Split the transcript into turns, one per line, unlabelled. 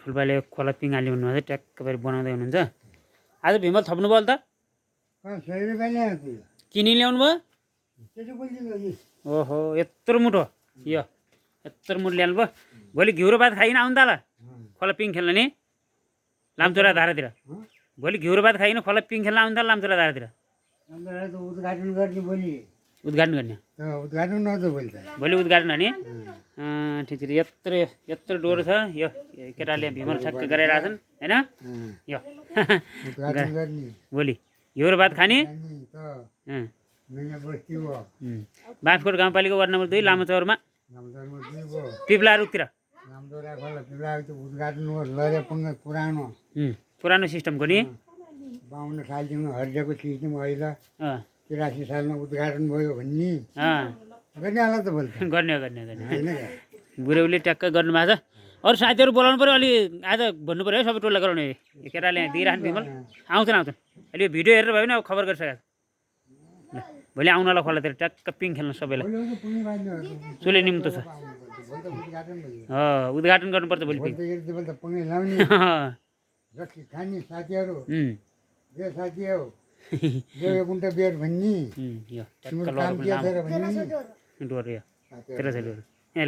ठुल्पाले खोला पिङ हाल्ने भन्नुभएको छ ट्याक्क पारी बनाउँदै हुनुहुन्छ आज भिमल थप्नु भयो त किनी ल्याउनु भयो ओहो यत्रो मुठो यो यत्रो मुठो ल्याउनु भयो भोलि घिउरो भात खाइकन आउनु त ल खोला पिङ खेल्न नि लामचोरा धारातिर भोलि घिउरो भात खाइकन खोला पिङ खेल्न आउनु त लामचोरा धारातिर उद्घाटन गर्ने भोलि उद्घाटन गर्ने ठिक छ यत्रो यत्रो डोरो छ यो केटाले भिमल छक्क गराइरहेको छन् होइन यो भोलि घिउरो भात खाने बाँसकोट गाउँपालिका वार्ड नम्बर 2 लामो चौरमा पिप्ला रुखतिर पुरानो सिस्टमको नि
52 सालदेखि हरियाको सिस्टम अहिले 83 सालमा उद्घाटन भयो भन्ने गर्ने होला त बोल्छ
गर्ने बुढेउले ट्याक्क गर्नु भएको छ अरू साथीहरू बोलाउनु पऱ्यो अलि आज भन्नु पऱ्यो है सबै टोल्ला गराउने केटाले दिइराख्नु भिमल आउँछन् अहिले यो भिडियो हेरेर भयो भने अब खबर गरिसकेको ल भोलि आउनलाई खोलातिर ट्याक्क पिङ खेल्नु सबैलाई चुले निम्तो छ उद्घाटन गर्नुपर्छ भोलि डोर ए ल